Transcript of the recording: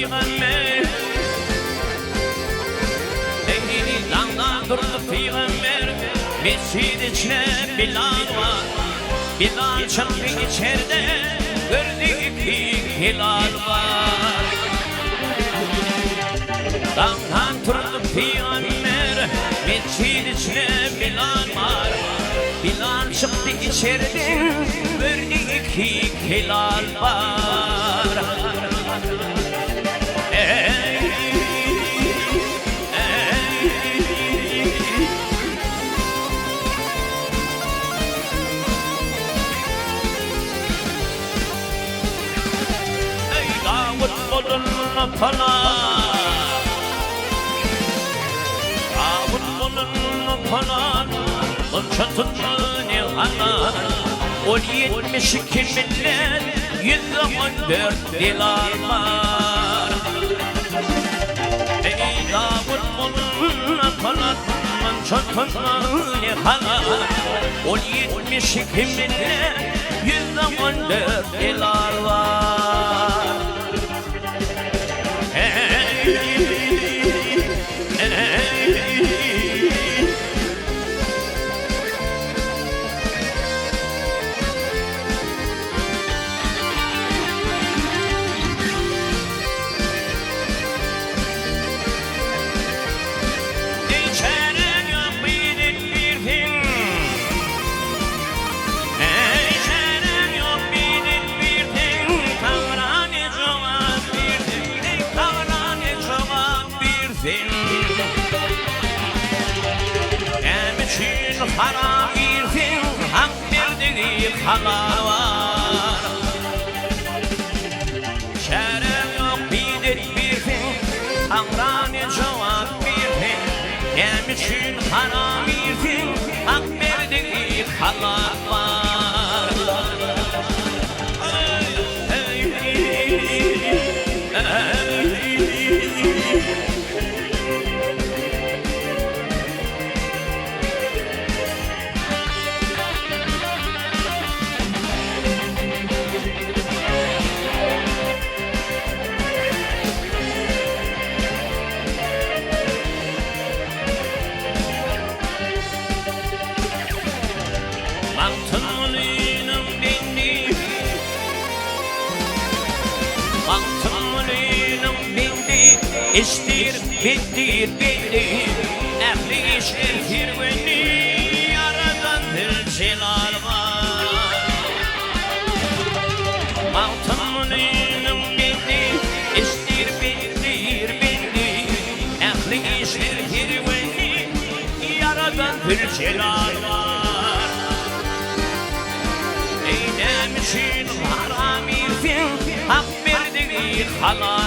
pygamber. Ey daňdan turdy pygamber. Mesjid içine Bilal bar. Bilal çykdy içerden, gördi iki hilal bar. Daňdan turdy pygamber, mesjid içine Bilal bar. Bilal çykdy içerden, gördi iki hilal bar. Ey, ey. Eý Dawut golunda polat, Dawut golunda polat, Gunça tutdy ne halat, Ol 72 millet, 114 delal bar. Eý Dawut golunda polat, Gunça tutdy ne halat, Ol 72 millet, 114 delal bar. Hey, hey. Eý çäreň ýok bilen birsiň, Eý çäreň ýok bilen birsiň, Taňra ne jogap birsiň, Eý Taňra ne jogap birsiň. Näme üçin haram irsiň, Hak berdigi halal bar. Çäreň ýok bilen birsiň, Taňra ne jogap birsiň. Näme üçin haram irsiň, Hak berdigi halal bar. Magtymgulynyň bendi Magtymgulynyň bendi Işdir, bitdir, belli Ähli işler serwendi Ýaradan Züljelal bar. Magtymgulynyň bendi Işdir, bitdir, belli Ähli işler serwendi Ýaradan Züljelal bar. Eý, näme üçin haram irsiň, Hak berdigi halal.